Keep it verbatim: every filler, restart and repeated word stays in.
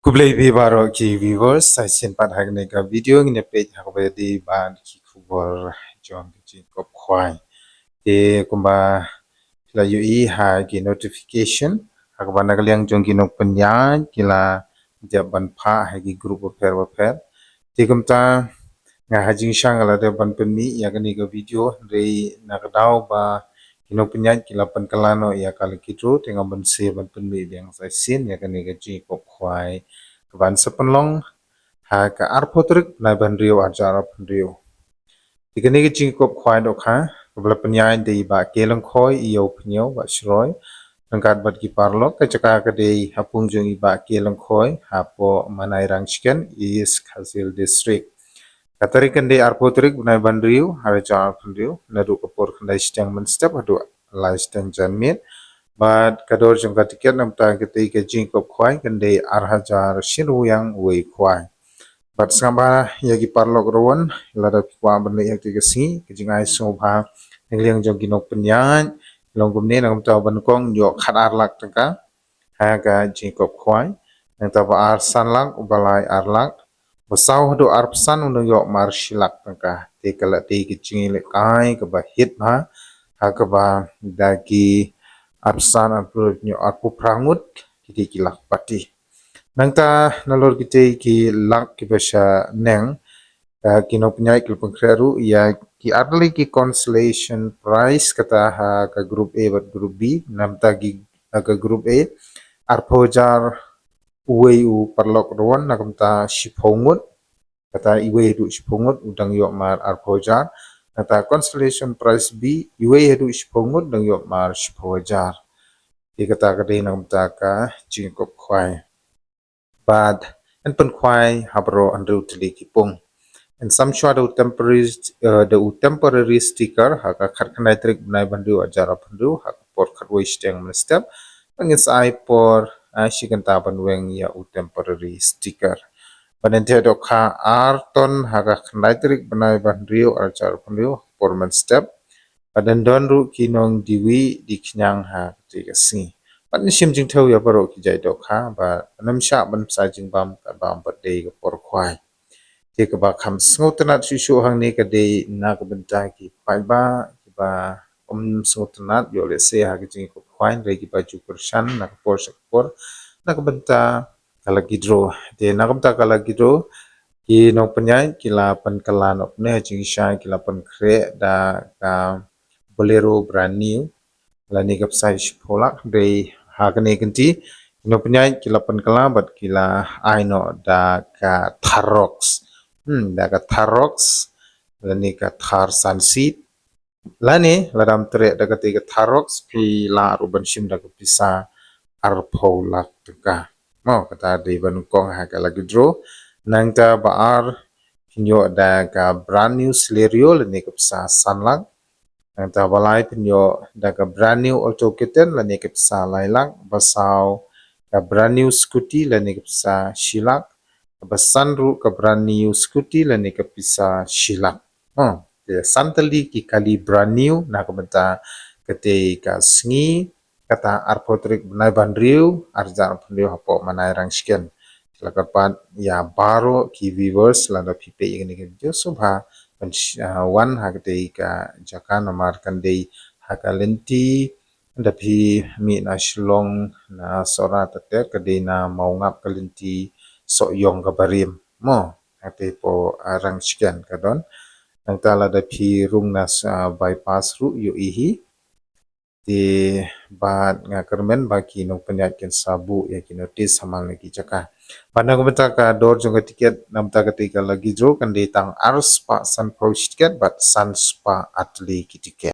Khublei ïa phi baroh ki viewers, sa shisien pat ha kane ka video ngin ïa peit ha kaba ïadei bad ki khubor jong ka jingkob khwai. Te kumba phi la ïohi ha ki notification ha kaba na ka liang jong ki nongpynïaid ki la dep ban phah ha ki group bapher bapher. Te kumta nga ha jingshisha nga la dep ban pynmih ïa kane ka video, hynrei na ka daw ba ki nongpynïaid ki la pynkylla noh ïa ka lucky draw, te nga ban sa ban pynmih biang sa shisien ïa kane ka jingkob khwai kaban sa pynlong ha ka arphew tarik bnai ba hynriew arhajar arphew hynriew. Te kane ka jingkob khwai dohkha kaba la pynïaid da i Bah K Lyngkhoi, i ïew pynïew Bah Shroi, ryngkat bad ki paralok. Ka jaka ka dei ha pung jong i Bah K Lyngkhoi hapoh Manairang Shken, East Khasi Hills District. Ka tarik kan dei arphew tarik bnai ba hynriew arhajar arphew hynriew, naduh ka por khyndai shiteng mynstep haduh lai shiteng janmiet. Bad ka dor jong ka tiket namar kata ka jingkob khwai kan dei arhajar shirwiang wei khwai. Bad sngap bha ïa ki paralok ruh, lada phi kwah ban leit ha kata ka sngi, ka jingai sngewbha na ka liang jong ki nongpynïaid long kumne, namar ban kong ïoh khat ar lak tyngka ha ka jingkob khwai, nangta ba ar san lak, ba lai ar lak, ba saw haduh arphew san un dang ïoh mar shi lak tyngka. Te ka la dei ka jingïalehkai kaba hit bha ha kaba da ki arphew san, arphew hynñiew, arphew phra ngut ki dei ki lakpati. Nangta nalor kitei ki lak kiba sha neng, ki nongpynïaid ki la pynkhreh ruh ïa ki ar tylli ki consolation prize kata ha ka group A bad group B. Namar ki ha ka group A arphew hajar uwei u paralok ruh, na kumta shiphew ngut, kata iwei haduh shiphew ngut u dang ïoh mar arphew hajar. Nangta consolation prize B iwei haduh shiphew ngut dang ïoh mar shiphew hajar. Te kata ka dei namar ka jingkob khwai. Bad yn pynkhwai ha baroh hynriew tylli ki pung. Yn sam shuwa da u temporary, eh, da u temporary sticker ha ka khatkhyndai tarik bnai ba hynriew arhajar arphew hynriew ha ka por khatwei shiteng mynstep. Bad ngin sa ai por, eh, shi kynta ban weng ïa u temporary sticker. Bad yn theh dohkha ar ton ha ka khyndai tarik bnai ba hynriew arhajar arphew hynriew ha ka por mynstep. Bad yn don ruh ki nongdie wih die khñiang ha kata ka sngi. Bad ngin shim jingthew ïa baroh ki jait dohkha, bad ym shah ban bsa jingbam katba ym pat dei ka por khwai. Te kaba kham sngewtynnat shuh shuh hangne ka dei na ka bynta ki paidbah kiba ym sngewtynnat ïoh lehse ha ka jingkob khwai, hynrei kiba ju kyrshan na ka por sha ka por na ka bynta ka lucky draw. Te na ka bynta ka lucky draw, ki nongpynïaid ki la pynkylla noh kumne ha jingshisha, ki la pynkhreh da ka Bolero brand new lane ka bsa shiphew lak, hynrei ha kane ka kynti ki nongpynïaid ki la pynkylla bad ki la ai noh da ka Thar Roxx. Hmm, da ka Thar Roxx lane ka Thar Sunseed. Lane lada ym treh da kata ka Thar Roxx, phi lah ruh ban shim da ka pisa arphew lak tyngka. Mo, kata dei ba nyngkong ha ka lucky draw. Nangta ba ar phin ïoh da ka brand new Celerio lane ka pisa san lak. Nangta ba lai phin ïoh da ka brand new Alto K ten lane ka pisa lai lak. Ba saw ka brand new scooty lane ka pisa shi lak. Ba san ruh ka brand new scooty lane ka pisa shi lak. Hmm, te san tylli ki kali brand new na ka bynta kata ka sngi, kata arphew tarik bnai ba hynriew arhajar arphew hynriew hapoh Manairang Shken. Te la kyrpad ïa baroh ki viewers, lada phi peit ïa kane ka video, sngewbha ban sh-, ah, wan ha kata ka jaka namar kan dei ha ka lynti, da phi mih na Shillong, na Sohra, te ka dei na Mawngap ka lynti Sohiong kaba rim. Mo, kata hapoh, ah, Rang Shken ka don. Nangta lada phi rung na, ah, bypass ruh ïohi hi. Te bad nga kyrmen ba ki nongpynïaid kin sa buh ïa ki notice ha man la ki jaka. Bad na ka bynta ka dor jong ka tiket, na ka bynta kata ka lucky draw kan dei tang arspah sanphew shi tiket bad sanspah ar tylli ki tiket.